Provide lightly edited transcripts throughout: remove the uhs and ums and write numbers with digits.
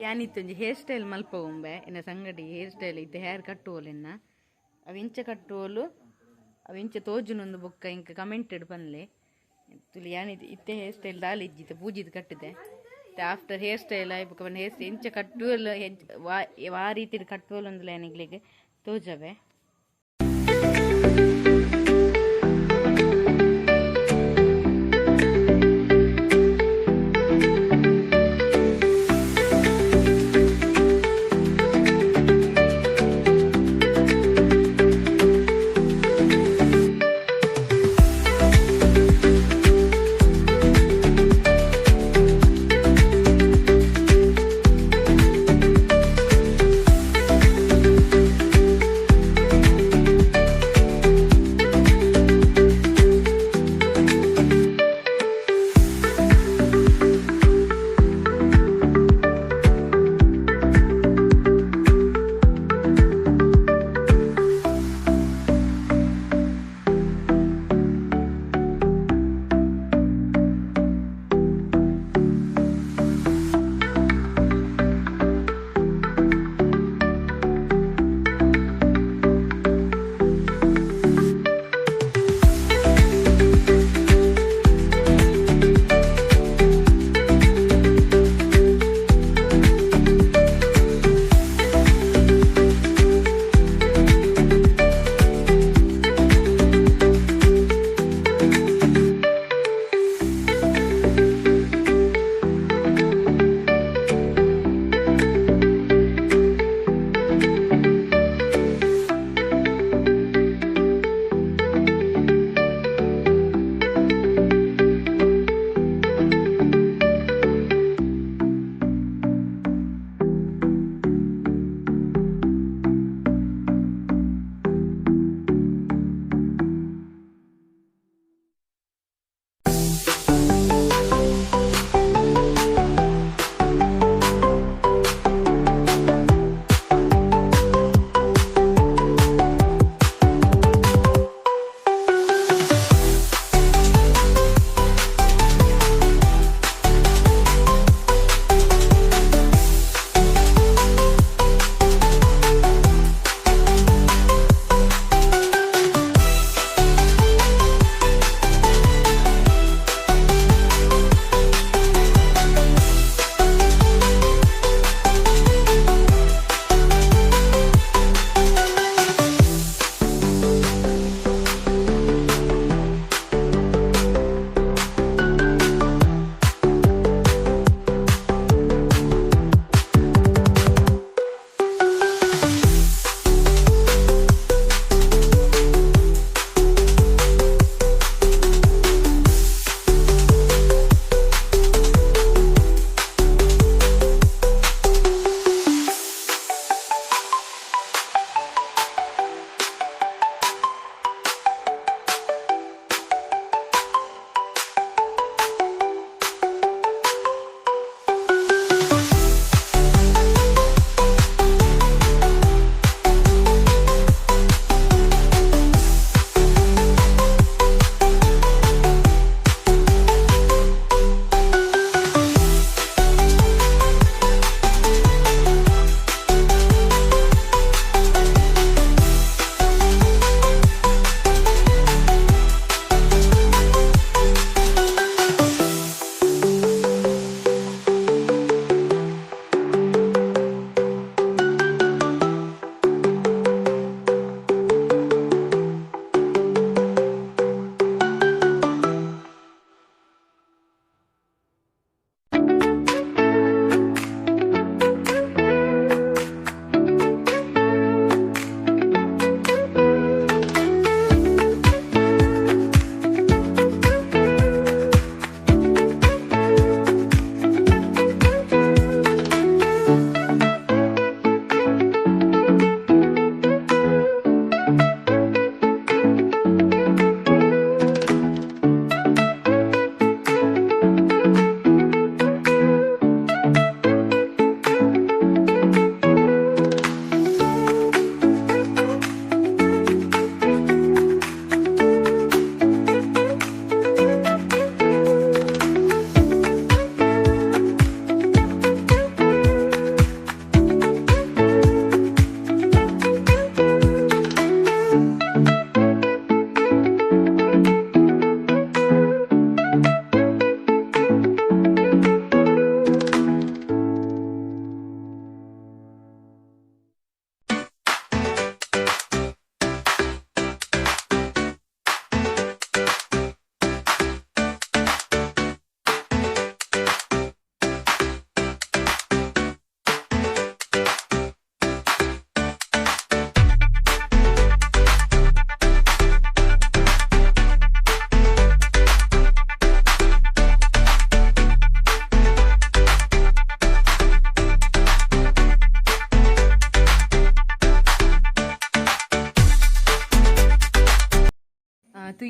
ಯಾನಿತ್ತೊಂಜಿ hair style ಮಲ್ಪವುಂಬೆ ಎನ್ನ ಸಂಗಡಿ hair style ಇತ್ತೆ ಹೇರ್ ಕಟ್ಟುವೋಲು ಎನ್ನ. ಅವು ಇಂಚ ಕಟ್ಟುವೋಲು, ಅವು ಇಂಚ ತೋಜುನೊಂದು ಬೊಕ್ಕ ಇಂಕ ಕಮೆಂಟೆಡ್ ಪನ್ಲೆ. ತುಲಿ ಯಾನ್ ಇತ್ತೆ ಹೇರ್ ಸ್ಟೈಲ್ ದಾಲ ಇಜ್ಜಿ, ಪೂಜಿದ್ ಕಟ್ಟಿದೆ. ಆಫ್ಟರ್ ಹೇರ್ ಸ್ಟೈಲ್ ಆಯ್ ಬೊಕ್ಕ ಹೇರ್ ಇಂಚ ಕಟ್ಟುವೋಲು, ವಾ ವಾ ರೀತಿಡ್ ಕಟ್ಟುವೋಲು ಅಂದ್ಲ ಯಾನ್ ತೋಜವೆ.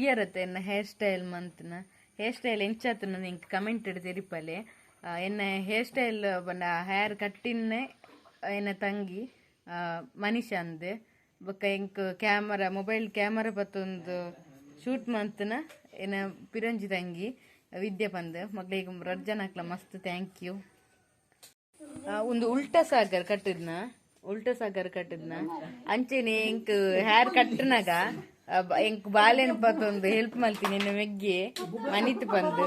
ತೂಯರತ್ತೆ ಎನ್ನ ಹೇರ್ ಸ್ಟೈಲ್ ಮಂತ್ನ. ಹೇರ್ ಸ್ಟೈಲ್ ಎಂಚಾತನ ಎಂಕ್ ಕಮೆಂಟ್ ತೆರಿಪಲೆ. ಎನ್ನ ಹೇರ್ ಸ್ಟೈಲ್ ಪಂಡ ಹೇರ್ ಕಟ್ಟಿನ್ನೆ ಎನ್ನ ತಂಗಿ ಮನಿಷಾ ಅಂದ್. ಬೊಕ್ಕ ಎಂಕ್ ಕ್ಯಾಮರಾ, ಮೊಬೈಲ್ ಕ್ಯಾಮರಾ ಪತ್ತೊಂದು ಶೂಟ್ ಮಂತ್ನ ಎನ್ನ ಪಿರಂಜಿ ತಂಗಿ ವಿದ್ಯೆ ಪಂದ್. ಮಕ್ಳಿಗೆ ರಡ್ಡ್ ಜನಕ್ಲ ಮಸ್ತ್ thank you. ಒಂದು ಉಲ್ಟಾ ಸಾಗರ್ ಕಟ್ಟಿದ್ನ, ಉಲ್ಟಾ ಸಾಗರ್ ಕಟ್ಟಿದ್ನ. ಅಂಚೆನೆ ಎಂಕ್ ಹೇರ್ ಕಟ್ಟುನಾಗ ಎಂಕ್ ಬಾಲೆನ್ ಪತ್ತೊಂದು ಹೆಲ್ಪ್ ಮಲ್ತೀನಿ ಎನ್ನ ಮೆಗ್ಗೆ ಮನಿತ್ ಪಂದ್.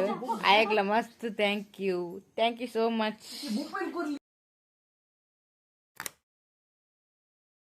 ಆಯಗ್ಲ ಮಸ್ತ್ thank you, thank you so much.